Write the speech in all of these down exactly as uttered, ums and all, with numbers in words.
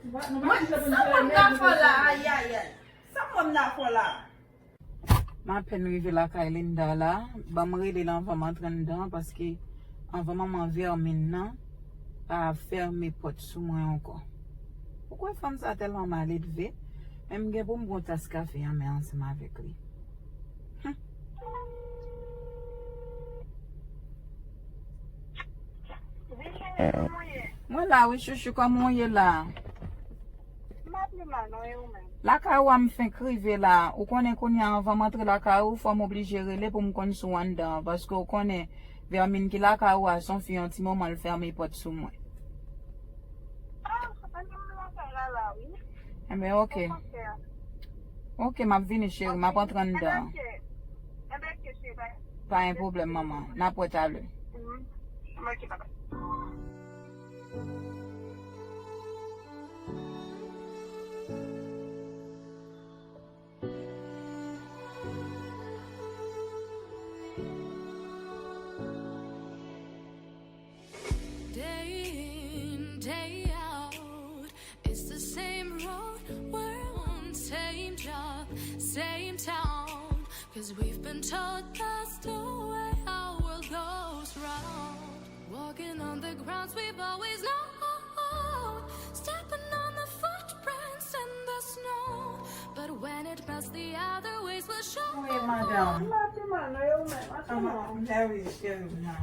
Mwen, sa mwen m ka fè la, ayayay. Sa mwen m la fè la. M apèn rive lakay Linda la. Ban m rele l anvan m antre anndan, paske anvan manman vèmin nan pa fèmen pòt sou mwen ankò. Ou kwè fanm sa tèlman maledve? Men m gen pou m gon tas kafe an men ansanm avèk li. Hum. Wi, cheri, kòman w ye? Mwen la, wi, chouchou, kòman w ye la? M pa pi mal, non, e ou menm? Lakay ou a m fenk rive la. Ou konnen kounye a, anvan m antre lakay ou, fò m oblije rele pou m konn si w anndan an, paske ou konnen vèmin ki lakay ou a, se yon fi, yon ti moman, l fèmen pòt sou mwen. Ah, anndan m lakay la, la, wi. Enben, oke. Oke, m ap vini, cheri, m ap antre anndan. Enben, oke. Enben, oke, cheri, bye. Pa gen pwoblèm, manman. N ap wè talè. Mhm. Enben, oke, bye bye. Day in, day out, it's the same road we're on, same job, same town. 'Cause we've been taught that's the way our world goes round. Walking on the grounds we've always known, stepping on the footprints in the snow. But when it melts, the other ways will show. Wi, madanm. M pa pi mal, non, e ou menm? Atò non. Mèwi, cheri, m nan.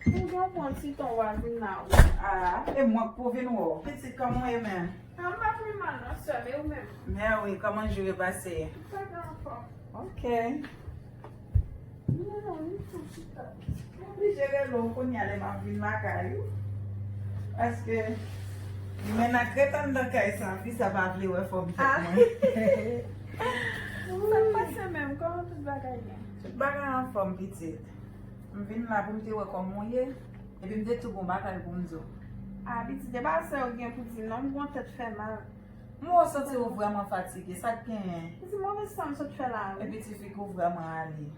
Ou gen yon bon ti ton w a vin la, wi. Ah, e mwen k pou vin wè w. Pitit, kòman w ye menm? Ah, m pa pi mal, non, sè m, e ou menm? Mèwi, kòman jou yo pase? Tout bagay anfòm. Ok. Non, non, li tou chita. M oblije rele w kounye a lè m ap vin lakay ou. Paske men n ak ret anndan kay sa, fi sa pa vle wè fòm tèt mwen. Sa k pase menm? Kòman tout bagay ye? Tout bagay anfòm, pitit. M vin la pou m te wè kòman w ye, epi m te tou gon bagay pou m di w. Ah, pitit, e pa sa yo gen pou di m non, m gon tèt fè mal. M wè w santi w vrèman fatige, sa k genyen? Pitit, move san m sot fè la, wi. Epi ti fi k ou vrèman ale.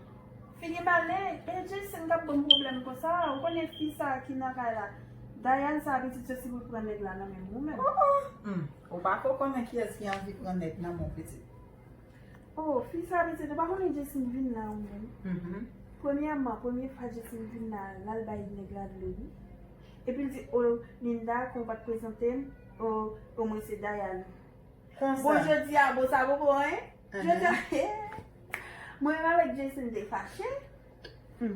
Figi m ale, e Jason k ap ban m pwoblèm konsa, ou konnen fi sa ki nan kay la. Dayane sa, pitit, se si pou l pran nèg la nan men m, ou menm. Oh, oh. Hmm. Ou pa ko konnen kiyès ki anvi pran nèg nan men w, pitit. Oh, fi sa pitit, ou pa konnen Jason vin la ou menm? Mhm. Premyèman, premye fwa Jason vin la, l al bay nèg la dlo, wi. Epi l di, oh, Linda, kon w pa t prezante m, oh, oh, mwen se Dayane. Konsa. Bon, jodi a, bon, sa bon, bon, hein? Mhm. Jodi a, mwen menm avèk Jason te fache. Hmm.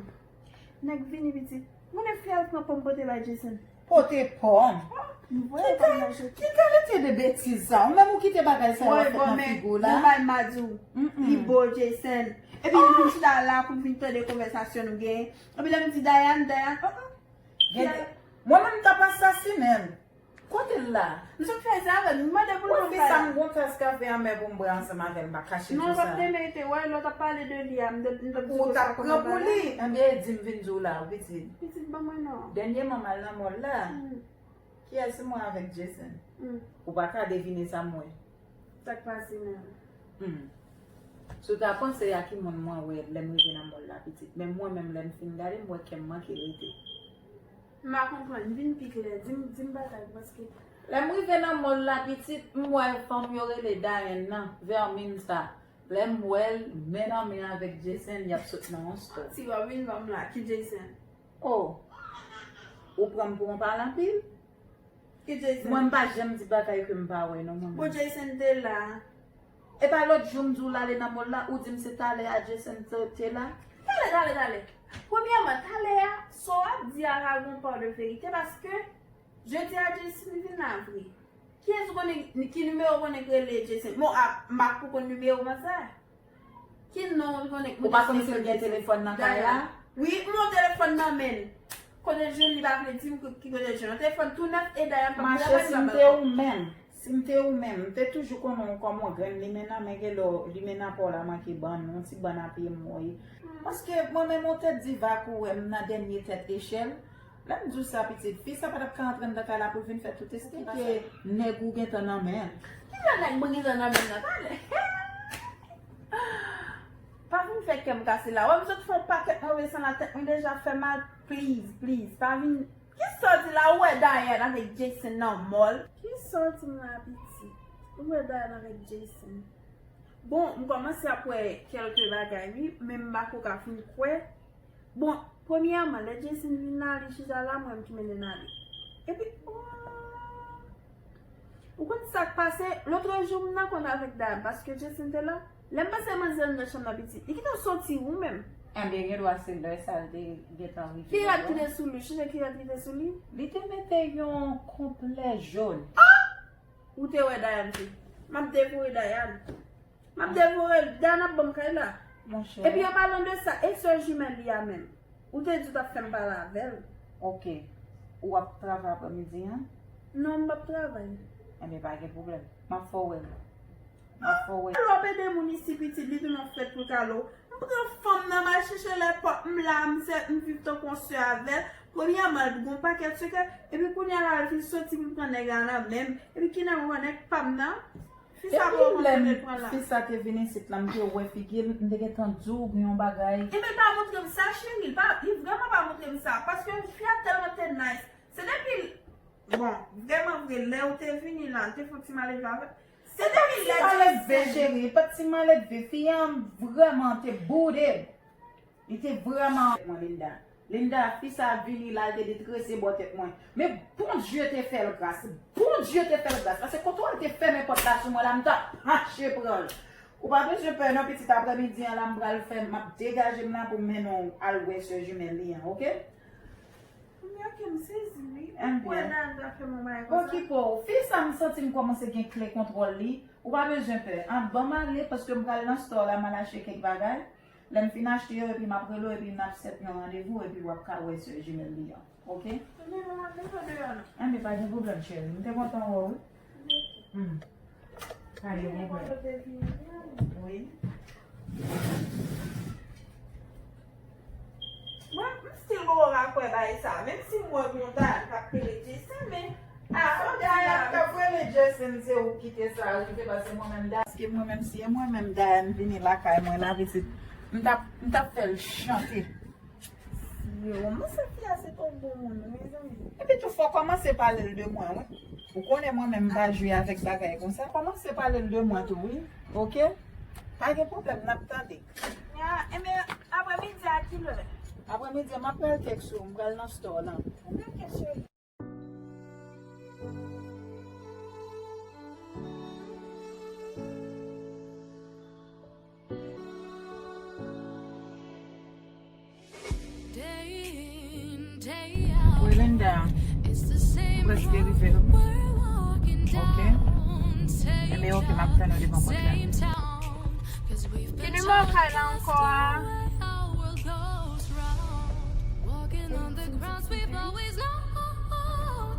Nèg vini pitit. Mwen menm fi al pran pòm pote bay Jason. Pote pòm? Ki ka-, ki kalite de betiz sa? Ou menm ou kite bagay sa yo ap fèt nan figi w la? Bon, bay m a di w. Li bo Jason. Epi li vin chita la pou l vin tande konvèsasyon nou genyen. Epi lè m di Dayane, Dayane, oh, oh. Mwen menm m t ap asasinen l. Kote l la? M sot fè sa avè l, m mande pou l ban m kay la. Wi, fi sa, m gon tas kafe anmè pou m bwè ansanm avè l, m pa kache di w sa. Non, l p ap demerite, wè, lè w t ap pale de li a, m t ap di w sa kòman bagay. Ou t ap pran pou li, enben di m vin di w la, pitit. Pitit, ban mwen non. Dènyèman m al nan mòl la, kiyès se mwen avèk Jason. Ou pa ka devine sa m wè. Sa k pase menm? Hmm. Si w ta panse a ki moun mwen wè lè m rive nan mòl la, pitit. Men mwen menm, lè m fin gade, m wè kè m manke rete. M pa konprann. Vin pi klè. Di m, di m bagay, paske lè m rive nan mòl la, pitit, m wè fanm yo rele Dayane nan, vèmin sa. Lè m wè l, men nan men avèk Jason, y ap sot nan yon stòl. Ti Robin, ban m la. Ki Jason? Oh. Ou pran m pou yon pale anpil? Ki Jason? Mwen, m pa janm di bagay ke m pa wè, non, manman. Bon, Jason te la. E pa lòt jou m di w l ale nan mòl la, ou di m se talè a Jason te, te la? Talè, talè, talè. Premyèman, talè a, sa w ap di a ka gon pa de verite, paske jodi a Jason vin la vre. Kiyès ou konnen, ki nimewo ou konnen k rele Jason? Bon, a, m pa ko konn nimewo konsa. Ki non ou konnen k mete sou telefòn nan kay la? Wi, m wè yon telefòn nan men l. Kote l jwenn li pa vle di m ki kote l jwenn. Yon telefòn tou nèf e dayè m p ap travay li pa ba m. Mache, si m te ou menm, si m te ou menm, m te toujou konnen w kòm yon grenn limen nan men, gen lè w limen nan pa w la manke bann, yon ti bann a pye mòye. Paske mwen menm yon tèt diva kou wè m nan dènye tèt echèl. Lè m di w sa, pitit, fi sa pa t ap ka antre anndan kay la pou l vin fè tout esplike nèg ou gentan nan men l. Ki jan nèg mwen gentan nan men l nan talè? Pa vin fè kè m kase la. Wè m sot fè yon pakèt move san la, tèt mwen deja fè mal. Please, please, pa vin. Kisa w di la? Ou wè Dayane avèk Jason nan mòl? Kisa w di m la, pitit? M wè Dayane avèk Jason. Bon, m kòmanse ap wè kèlke bagay, wi, men m pako ka fin kwè. Bon, premyèman, lè Jason vin la, li chita la, mwen m ki mennen l ale. Epi, oh, ou konn sa k pase? Lòtrejou, m nan kont avèk Dayane, paske Jason te la. Lè m pase manzè anndan chanm nan pitit, li kite w soti ou menm. Ebyen, gen dwa se lè sa l te gentan rive. Ki rad ki te sou li? Chonje ki rad ki te sou li? Li te mete yon konplè jòn. Ou te wè Dayane tou. M ap devore Dayane. M ap devore l. Dayane ap ban m kay la. Monchè. Epi an palan de sa, e sè jimèl li a menm? Ou te di w t ap fè m pale avè l. Oke. Ou ap travay aprèmidi an? Non, m p ap travay. Enben, pa gen pwoblèm. M ap fè w wè l. M ap fè w wè l. Kalo ap ede moun isi pitit, li tounen yon frèt pou Kalo. M pran fanm nan, m al chèche lèpòt, m la, m sè, m viv tankou yon sè avè l. Premyèman, l gen yon pakèt sekrè, epi kounye a la, l fin soti pou l pran nèg la nan men m. Epi ki nèg ou wè, nèg pa m nan? Fi sa pa w konn kote l pran la. Fi sa te vin isit la, m te wè figi l, m te gentan di w gen yon bagay. Ebyen, pa montre m sa, cheri. Pa, li vrèman pa montre m sa. Paske fi a tèlman te nice. Se depi l, bon, vrèman vre, lè ou te vini la, l te fè yon ti malelve avè m. Se depi lè ti malelve, cheri, pa t ti malelve. Fi a vrèman te boude. Li te vrèman mwen, Linda. Linda, fi sa vini la, l te detrese bò tèt mwen. Men Bondye te fè l gras. Bondye te fè l gras. Paske kote w te fèmen pòt la sou mwen la, m t ap mache pran l. Ou pa bezwen pè non, pitit, aprèmidi an la, m pral fè, m ap degaje m la pou m mennen w al wè sè jimèl li an, oke? Kounye a ke m sezi, wi. Ou kwè Dayane ta fè m yon bagay konsa? Okipe w. Fi sa, m santi m kòmanse gen kle kontwòl li. Ou pa bezwen pè. An, ban m ale, paske m pral nan store la, m al achte kèk bagay. Lè m fin achte yo, epi m ap rele w, epi n ap sèt yon randevou, epi w ap ka wè sè jimèl li an. Oke? Ebyen, m ap mennen w deyò, non. Enben, pa gen pwoblèm, cheri. M te kontan wè w, wi. Hmm. Pa gen pwoblèm. Wi. Mwen, m still poko ka kwè bagay sa. Menm si m wè Dayane k ap rele Jason, men, ah, Dayane k ap rele Jason, se ou ki te sa rive, paske mwen menm, Dayane, paske mwen menm, si e mwen menm, Dayane vini lakay mwen la, pitit, m t ap, m t ap fè l chante. Yo, mwen se fi a, se t on bon moun, wi, mezanmi. Epi tou, fò w kòmanse pale l de mwen, wi. Ou konnen mwen menm m pa jwe avèk bagay konsa. Kòmanse pale l de mwen tou, wi. Oke? Pa gen pwoblèm, n ap tande. Ya, enben, aprèmidi a kilè? Aprèmidi a, m ap pral tèks ou, m pral nan store lan. Oke, cheri. Wi, Linda. Ou prèske rive. Oke. Enben, oke, m ap tann ou devan pòt la. Ki nimewo kay la ankò a?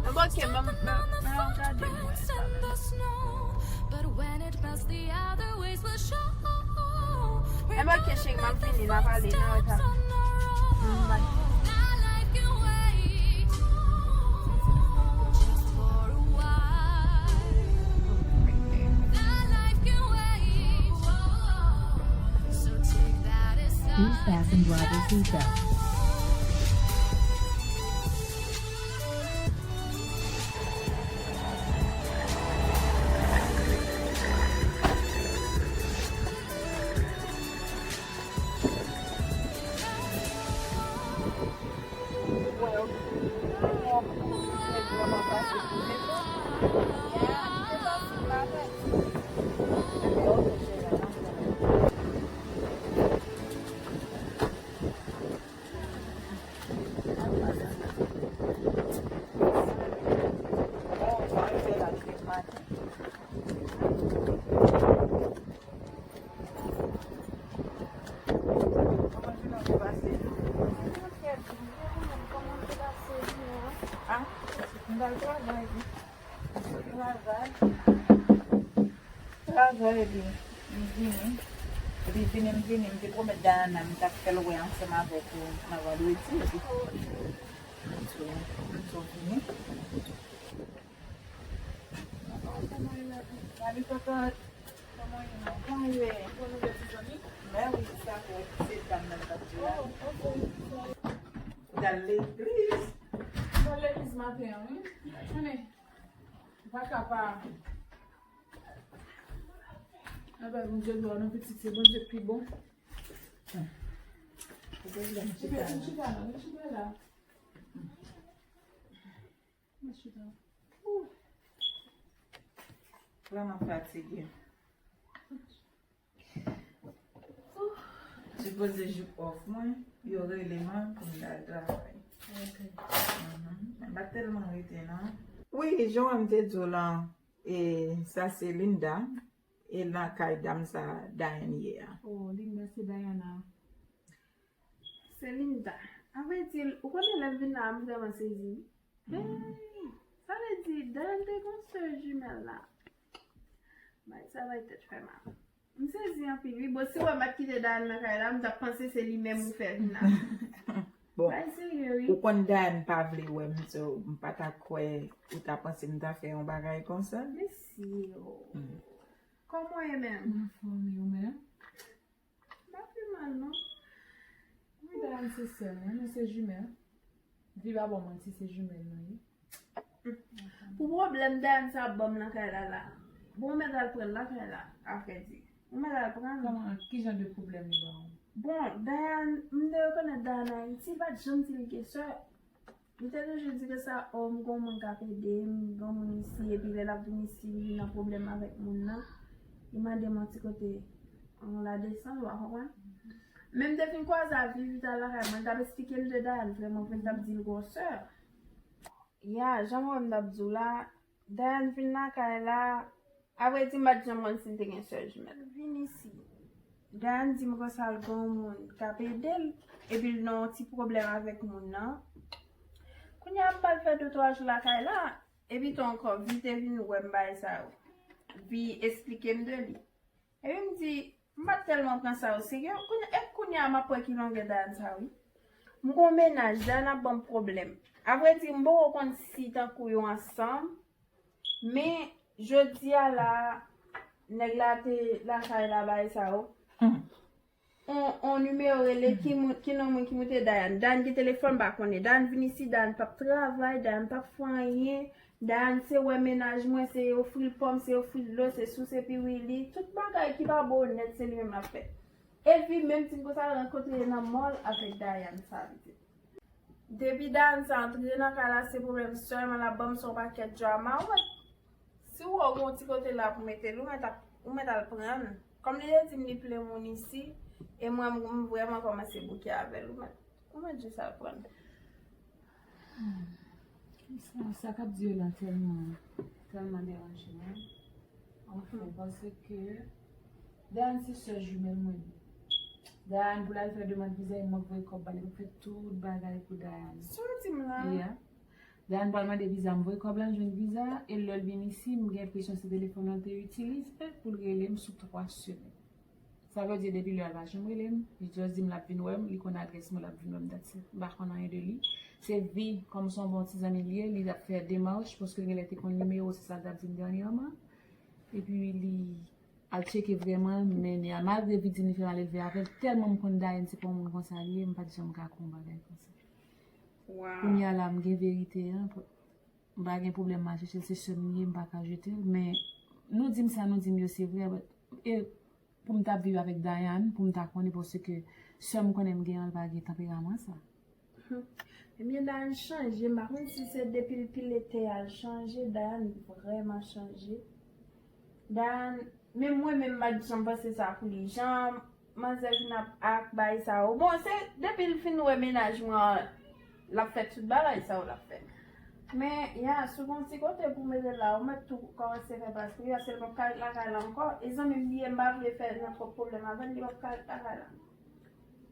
Enben, oke, men, men, men, gade mwen sa. Enben, oke, cheri, m ap vini, n ap ale nan eta. Mm, bye. Please fasten driver's seatbelt. Ah, m pral travay, wi. Travay. Travay, epi m vini. Epi vini, m vini, m te pwomèt Dayana, m t ap fè l wè ansanm avèk ou nan vandredi, epi m tou, m tou vini. Mami, kòkòt, kòman w ye? Bon nouvèl, ti zanmi? Mè wi, sa vre, se dam nan k ap di la. Oh, ok. Ou t al legliz? M t al legliz maten an, wi. Konnen, m pa ka pa. Bay Bondye glwa, non, pitit, se Bondye k pi bon. Ou bezwen chita la. Chita la, chita la. Chita. Vrèman fatige. Sipoze jou off mwen, yo rele mwen pou m al travay. Ok. Mhm. Men m pa t tèlman rete, non. Wi, jan m te di w lan, e, sa se Linda, e nan kay dam sa Diane ye a. Oh, Linda se Diana. Se Linda. Avrèdi, ou konnen lè m vin la, m vrèman sezi. Hey, sa vle di, Diane te gon sè jimèl la. Bay, sa bay tèt fè mal. M sezi anpil, wi. Bon, si w wè m ap kite Diane nan kay la, m t ap panse se li menm ou fè vin la. Bon, bay serye, wi. Ou konn Diane pa vle wè m, so m pa ta kwè ou ta panse m ta fè yon bagay konsa. Mesye, oh. Kòman w ye menm? M anfòm, e ou menm? M pa pi mal, non. Wi, Diane se sè m, wi, nou se jimèl. Di pa bon manti, se jimèl nou ye. Pou pwoblèm Diane sa ap ban m nan kay la la. Bon, ou mèt al pran l nan kay la, avrèdi. Ou mèt al pran l. Kòman, ki jan de pwoblèm li ba w? Bon, Diane, m te rekonèt Diane Ayiti, li pa t janm di li gen sè. Li te toujou di ke sa, o, m gon moun k ap ede m, gon moun isi, epi lè l ap vin isi, li vin nan pwoblèm avèk moun nan. Li mande m yon ti kote, yon ladesann, ou pa konprann? Men m te fin kwaze ak Vivi ta lakay mwen, li t ap esplike m de Diane, vrèman vre, li t ap di l gwosè. Ya, jan mwen menm m t ap di w la, Diane vin lakay la, apre di m pa t janm konn si l te gen sè jimèl. Vin isi. Diane di m konsa l gen yon moun k ap ede l, epi l nan yon ti pwoblèm avèk moun nan. Kounye a m pral fè de twa jou lakay la, epi tou ankò, Vi te vin wè m bagay sa yo. Vi esplike m de li. Epi m di, m pa t tèlman pran sa o serye. Kounye, e kounye a m ap wè ki longè Diane sa wi. M gon mennaj, Diane ap ban m pwoblèm. Avrèdi, m poko konn si tankou yo ansanm. Men, jodi a la, nèg la te lakay la bay sa o. On, on nimewo rele ki moun, ki non moun ki moute Diane. Diane gen telefòn, m pa konnen. Diane vin isi, Diane p ap travay, Diane p ap fè anyen. Diane se wè mennaj mwen, se ofri l pòm, se ofri l dlo, se souse piwi li. Tout bagay ki pa bon nèt, se li menm l ap fè. Epi menm ti konsa rankontre nan mall avèk Diane sa, pitit. Depi Diane sa antre nan kay la, se pwoblèm sèlman l ap ban m, se yon pakèt drama. Ou mèt, si w wè w gen yon ti kote la pou mete l, ou mèt ap, ou mèt al pran l. Kòm li te di m li plen moun isi, e mwen, m, m vrèman kòmanse bouke avè l. Ou mèt, ou mèt jis al pran l. Hmm. Sa, sa k ap di yo la tèlman, tèlman deranje mwen. Anfen, paske Diane se sè jimèl mwen ye. Diane pou l al fè demann viza, e mwen k voye kòb ba li, mwen k fè tout bagay pou Diane. Sa w di m la? Yeah. Diane pral mande viza, m voye kòb la, l jwenn viza, e lè l vin isi, m gen enpresyon se telefòn nan l te itilize pou l rele m sou twa semèn. Sa vle di depi lè a l pa janm rele m, li just di m l ap vin wè m, li konn adrès mwen, l ap vin wè m, that's it. M pa konn anyen de li. Se Vi, kòm se yon bon ti zanmi l ye, li t ap fè demach, paske l genlè te konn nimewo, se sa l t ap di m dènyèman. Epi li al tcheke vrèman, men ni a, malgre Vi di m li fè malelve avè l, tèlman m konn Diane se pa yon moun konsa li ye, m pa t janm ka kwè yon bagay konsa. Wow. Kounye a la, m gen verite an, m pa gen pwoblèm m al chèche l, se sè m li ye, m pa ka jete l, men nou di m sa, nou di m yo, se vre, but, e pou m t ap viv avèk Diane, pou m ta konnen, paske sè m konnen m gen an, l pa gen tanperaman sa. Hmm. Ebyen, Diane chanje, m pa konn si se depi l pile tè a l chanje, Diane vrèman chanje. Diane, menm mwen menm m pa t janm panse sa pou li. Jan manzè vin ap ak bagay sa yo. Bon, se depi l fin wè mennaj mwen an, l ap fè tout bagay sa yo l ap fè. Men, ya, si w gon ti kote pou mete l la, ou mèt tou kòmanse fè plas pou li, paske l p ap ka ret lakay la ankò. E zanmi m li ye, m pa vle fè nan twòp pwoblèm avè l, li p ap ka ret lakay la.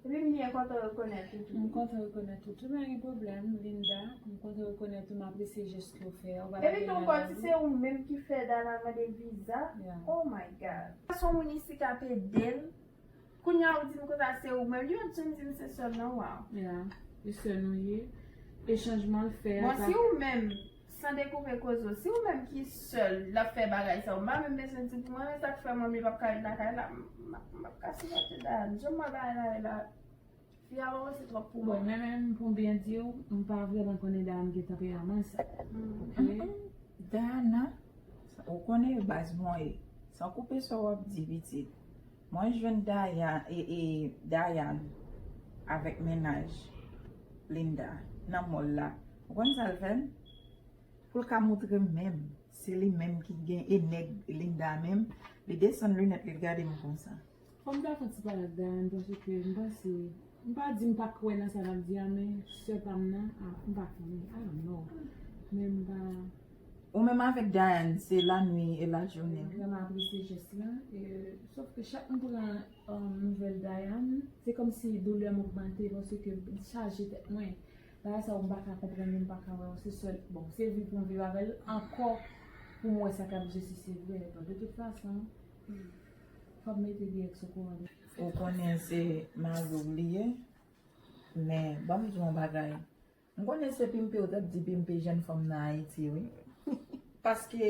Epi m byen kontan rekonèt ou tou. M kontan rekonèt ou tou, pa gen pwoblèm, Linda. M kontan rekonèt ou, m apresye jès ke w fè a. Epi tou ankò, si se ou menm ki fè Dana mande viza, oh my God. Se yon moun isi k ap ede l. Kounye a ou di m konsa se ou menm. Li pa t janm di m se sè l non, waw. Ya, e sè nou ye. E chanjman l fè a. Bon, si ou menm, san dekoupe koze w, si ou menm ki sè l, l ap fè bagay sa yo, m pa menm bezwen di pou mwen, men sa k fè mwen, li p ap ka ret lakay la, m, m, m p ap ka sipòte Dana. Jan m wè bagay la ye la, fi a pa panse twòp pou mwen. Bon, men menm pou m byen di w, m pa vrèman konnen Dana gen tanperaman sa. Ok? Dana, ou konnen baz mwen ye. San koupe sa w ap di, pitit. Mwen jwenn Dayan, e, e, Dayan avèk mennaj Linda nan mòl la. Ou konn sa l fè m? Pou l ka moutre m menm, se li menm ki gen, e nèg Linda menm, li desann linèt li, l gade m konsa. Fò m ta fè yon ti pale ak Dayan, paske m panse, m pa di m pa kwè nan sa l ap di a, men sè pa m nan, a, m pa konnen, I don't know. Men m pa Ou menm avèk Dayan, se lanwi e lajounen. Mwen vrèman apresye jès la. E, sòf ke chak m pran, um, nouvèl Dayan, se kòmsi doulè m ogmante, paske l chaje tèt mwen. Bagay sa yo m pa ka konprann, m pa ka wè yo. Se sèl, bon, se viv pou m viv avè l ankò pou m wè sa k ap jesi, se vre. Bon, de tout fason, fò m mete Dirèks okouran de. Ou konnen se mari w li ye, men ban m di w yon bagay. M konnen se pimpe w t ap di, pimpe jèn fanm nan Ayiti, wi. Paske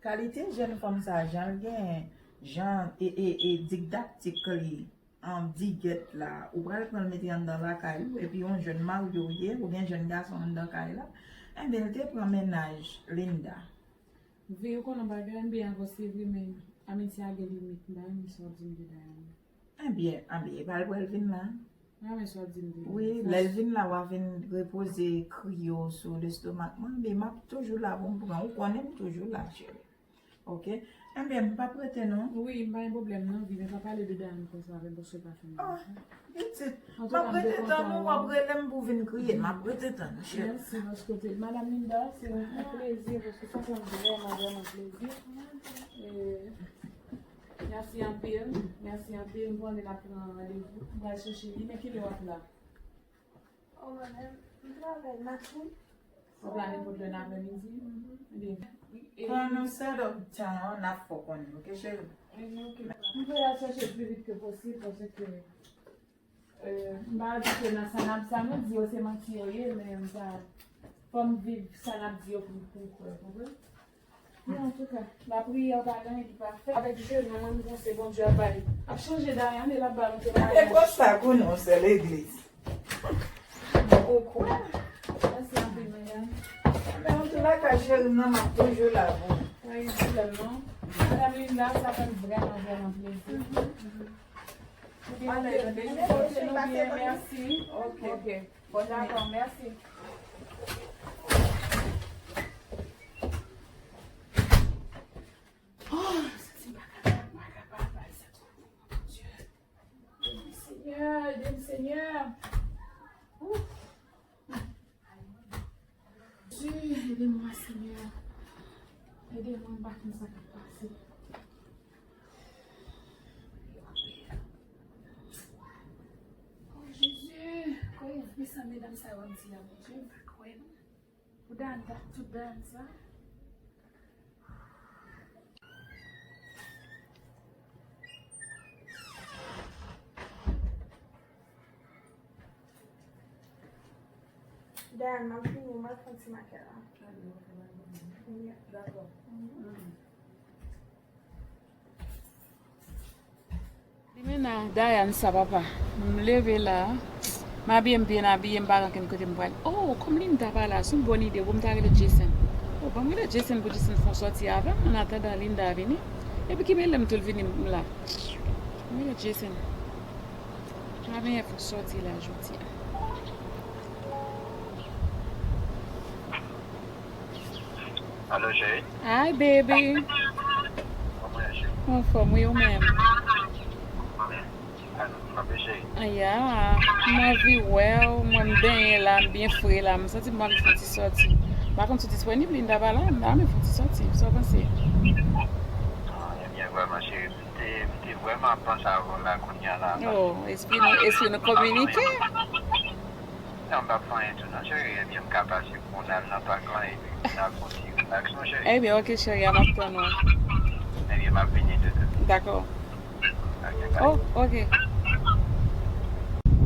kalite jèn fanm sa, jan l gen, jan e, e, e didaktik li, an digèt la, ou pral pran l mete anndan lakay ou, epi yon jèn marye w ye, oubyen jèn gason anndan kay la, enben, l te pran mennaj Linda. Wi, ou konnen bagay, m byen avè w, se vre, men amitye a gen limit, m pa renmen sa w di m de Dayan. Ebyen, ebyen, e pa l pral vin la. Mwen renmen sa w di m de Wi, Dayan. Lè l vin la, w a vin repoze kriye w sou lestomak mwen, men m ap toujou la pou m pran. Ou konnen m toujou la, cheri. Oke? Enben, m p ap rete non. Wi, m pa gen pwoblèm nan, vin, men pa pale de Dayan konsa avè m, paske l pa fè m Ah, byen. Pitit, m ap rete tann ou, w ap rele m pou vin kriye, m ap rete tann ou, cheri. Mèsi, paske w te, Madam Linda, se yon plezi, paske sa fè m vrèman, vrèman plezi. E, Mèsi anpil. Mèsi anpil. M konnen n ap pran randevou. M pral chèche li. Men kilè w ap la? Oh, mwen menm, m travay maten. W ap la nenpòt lè nan aprèmidi? Ebyen, e Kon nou set up tan an, n ap fè w konnen, oke, cheri? Ebyen, oke. M vle al chèche l pi vit ke posib, paske Euh, m pa di ke nan sa n ap, sa nou di yo se manti yo ye, men m pa, fò m viv sa n ap di yo pou, pou m kwè, konprann? Men antouka, lapriyè pa gen anyen ki pa fèt. Avèk jenou, mwen, m panse Bondye ap bay, ap chanje Dayan, e l ap ba nou tout bagay. E konsa, konnen w se legliz. Ou kwè? Mèsi anpil, medam. Men antoulaka, cheri m nan, m ap toujou la pou ou. Pa gen pwoblèm, non. Madam Linda, sa fè m vrèman, vrèman plezi. Oke, oke, oke, nou byen, mèsi. Oke. Oke. Bon, dakò, mèsi. Oh, m santi m pa kapab, m pa kapab, bay sa twò pou mwen, Bondye. Ede m, Senyè, ede m, Senyè. Ouf. Jezi, ede mwen, Senyè. Ede mwen, m pa konn sa k ap pase. Oh, Jezi, kòman medam sa yo ap di a, Bondye, m pa kwè, non. Pou dan, dat tout dan sa. Dayan, m ap vini, m ap fè yon ti makèt la. Dakò. Limena, Dayan sa, papa. M leve la, m abiye, m byen abiye, m pa gen okenn kote m pral. Oh, kòm Linda pa la, se yon bòn ide pou m ta rele Jason. Oh, ban m rele Jason pou Jason fè yon sòti avè m, an atandan Linda vini. Epi ki bèl lè m tou l vini m la. Mwen, Jason. Travayè pou sòti la jodi a. Alo, cheri. Hi, baby. Kòman w ye, cheri? Anfòm, wi, ou menm? Alo, m ap cheri. Aya, m anvi wè w, mwen m benyen la, m byen fre la, m santi m anvi fè yon ti sòti. M pa konn si w disponib, Linda pa la, m ta renmen fè yon ti sòti. Sa w panse? Ah, ebyen, vrèman, cheri. M te, m te vrèman ap panse avè w la kounye a la. Oh, espri nou, espri nou kominike. Non, m p ap fè anyen tou non, cheri. Ebyen, m ka pase pou n al nan pak lan epi n al fè yon ti relax non, cheri. Ebyen, oke, cheri, a m ap tann ou. Ebyen, m ap vini toutan. Dakò. Oke, bye. Oh, oke.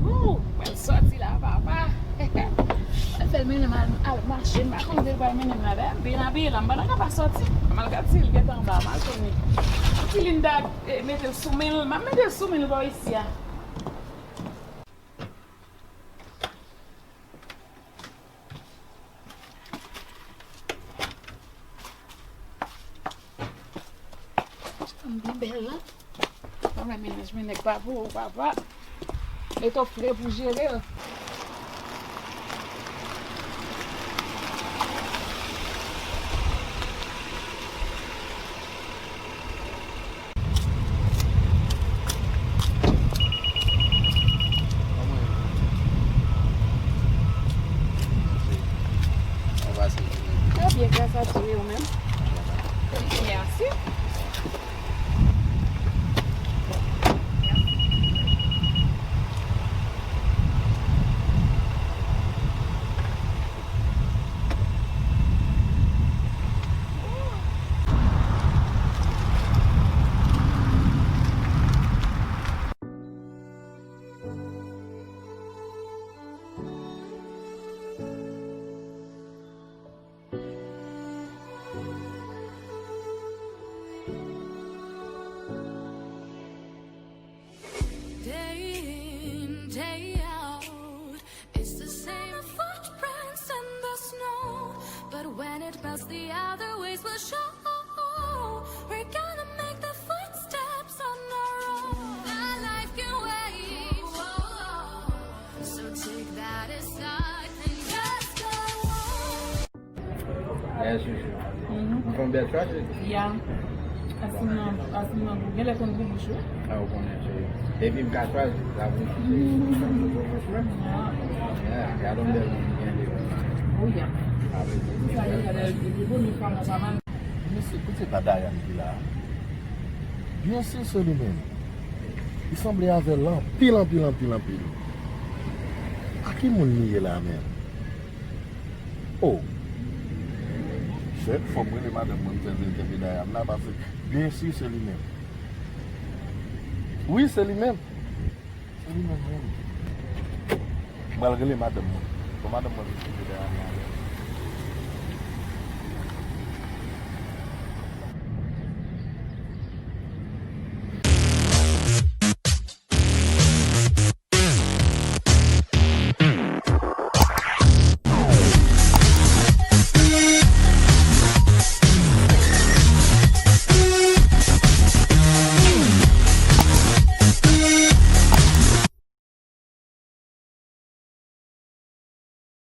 Woo, mwen sòti la, papa. Mwen fè l mennen m al, al mache, m pa konn kote l pral mennen m la. Dayè, m byen abiye la, m pa nan ka pa sòti. M al gad si l gentan anba, m al tounen. Ti Linda, eh, mete l sou men l, m ap mete l sou men l bò isi a. Ann Anmè, mennaj mwen, nèg pa pou ou, papa. Etofle pou jere l. Kòman w ye? Trè byen, gras a Dye, e ou menm? Mèsi. Day in, day out, it's the same footprints in the snow. But when it melts, the other ways will show. We're gonna make the footsteps on our own. That life can wait. So take that aside and just go on. Yes, yes, yes. Mhm. Ou fè yon bèl choix, cheri. Ya. Asim nan, asim nan gou, genlè konn gou bouch, wi. A, ou konnen, cheri. Depi m ka chwazi, la bouch, cheri. Ya. Ya, gade yon bèl moun ki gen de. O ya. A, wi. Sa, li genlè li bon, li pa bon, pa mal. Mesye, kote pa Dayan ki la? Byen si, se li menm. Li sanble avè l anpil, anpil, anpil, anpil. A ki moun li ye la menm? Oh. Shit, fò m rele madanm mwen, m fè l vin kenbe Dayan la, paske byen si se li menm. Wi, se li menm. Se li menm, menm. M pral rele madanm mwen. Fò madanm mwen vin kenbe Dayan la.